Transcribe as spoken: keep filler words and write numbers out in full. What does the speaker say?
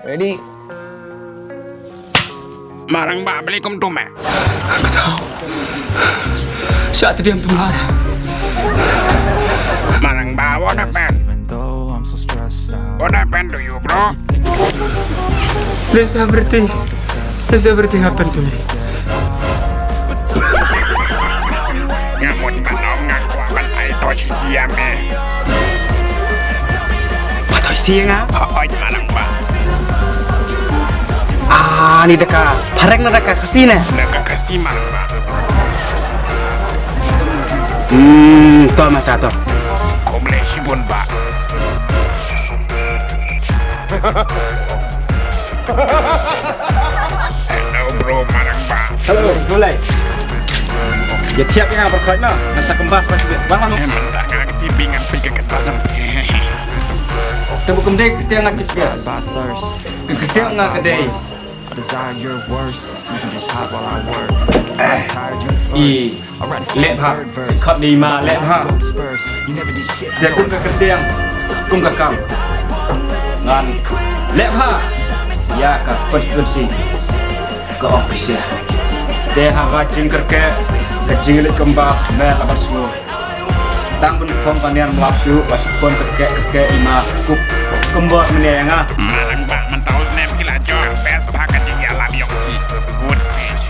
Ready? Marang ba beli kum tu me. Kata. Siap tadi am tumlar. Marang ba, what happened? What happened to you, bro? Please, everything. Please, everything happened to me. Nga mut ban ong nga kwah ban ai to shi jia me. Ba to shi nga? Hooid, Marang ba. Ah, ni da ka phareng ne da ka Khasi ne? Da ka Khasi, Marang ba. Hmm, to ma ta to. Khublei shibun ba. Hello, bro, Marang ba. Hello, Tulai. Ïa thiap ïa nga barkhot na. Nga sa kembas ba sibit. Wan, wan. Eh, mynta nga kti bi ngan pik ka kata. Te bukum dei kti nga chip gas. Ke kti nga ke dei. I leh bha. Khot ni ma leh bha. Te kum ka kyrteng, kum ka kam, ngan leh bha ïa ka constituency, ka office. Te ha ka jingkyrkieh, ka jingleit kumba me la ban sngew. Tang ban phong ka niam lap shu ba shu phong kyrkieh kyrkieh i ma kup kumbor mane ïa nga. Marang ba, mynta u snem ki la jong best bha ka jingïalap ïong ki. Good speech.